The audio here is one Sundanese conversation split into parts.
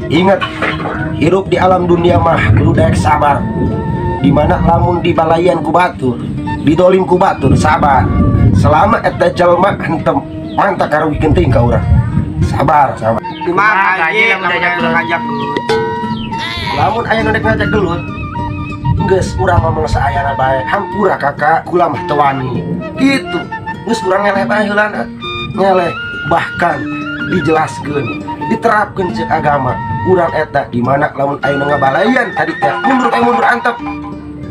Ingat, hirup di alam dunia mah kudu daek sabar. Dimana lamun dibalayan ku batur, didolim ku batur, sabar. Selama eta jalma henteu mantap karugikeun teuing ka urang. Sabar, sabar. Kumaha Kaji lamun diajak gelut ngajak gelut. Lamun aya nu dek ngajak gelut, geus urang ngomong saayana bae. Hampura kakak, kula mah teu wani. Gitu. Geus urang ngeleh bae heulana. Ngeleh bahkan dijelaskeun, diterapkeun cek agama. Urang eta di mana lamun aya nu ngabalayan tadi teh mundur bae, mundur antep.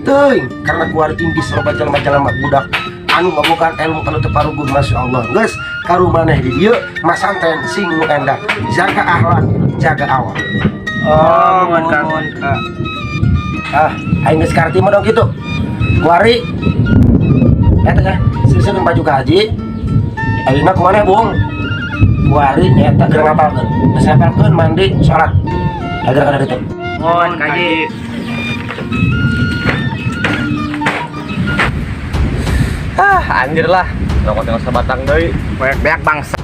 Teuing karena kuari inggis loba jalma-jalma budak anu ngabogaan ilmu anu teu paruguh, Masya Allah. Geus karu maneh di dieu masanten sing nu endah, jaga akhlak, jaga awak. Oh, mohon Kak. Ah, aing geus karti mah dong kitu. Kuari eta ya, seuseun baju kaji. Ayeuna kumaneh, Bung? Kuari nyata geura ngapalkeun. Geus ngapalkeun, mandi, salat. Agar kada ditu. Mohon Kaji. Ah, anjir lah. Rokok tinggal sebatang deui. Beak bangsa.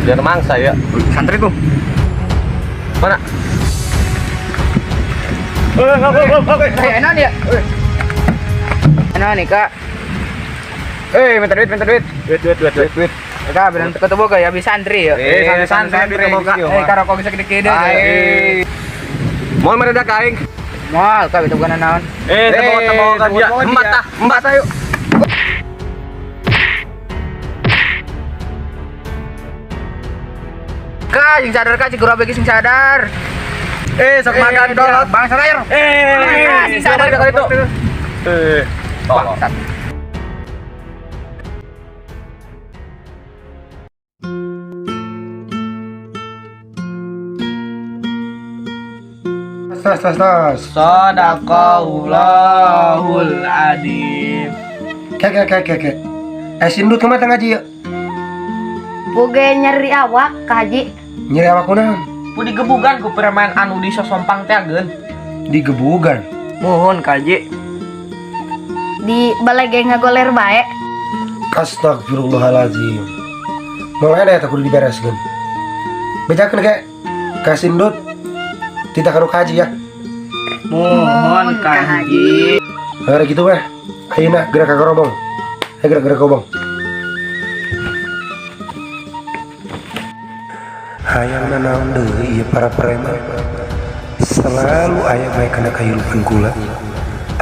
Biar mangsa ya. Santri tuh. Mana? Eh, enak ya? Enak nih, Kak. Eh, minta duit, minta duit. Duit, duit, duit, duit, duit. Eh, Kak, bilang teu boga ya, bisa santri ya. Eh, santri, santri, duit boga. Eh, Kak, rokok bisa gede-gede. Eh. Moal meredak ka aing. Moal, Kak, itu bukan naon. Eh, tebok tebok kan dia. Empat tah, empat ayo. Kak, sing sadar Kak, cik guru sing sadar. Eh, sok makan kolot. Bangsa air. Eh, sing sadar siapa itu? Eh, tolong. Bangsat. Tas tas tas. Sadaqallahul adzim. Ke ke ke ke ke. Eh, sindut kumaha teh ngaji yeuh? Boga nyeri awak Kak Haji. Nyeri awak kunaon? Ku digebugan ku preman anu di sosompang teh geun. Digebugan. Mohon Kaji. Di balai ge ngagoler bae. Astagfirullahaladzim. Mulai deh kudu dibereskeun. Bejakeun ke ka sindut. Tidak karo kaji ya. Mohon Kak Kaji. Hari gitu weh. Ayeuna gerak ka korobong. Ayo gerak gerak kobong. Hayang nanaon deui ieu para preman. Selalu aya bae kana kahirupan kula.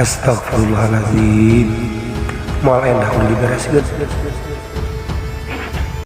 Astagfirullahaladzim. Moal endah kudu dibereskeun.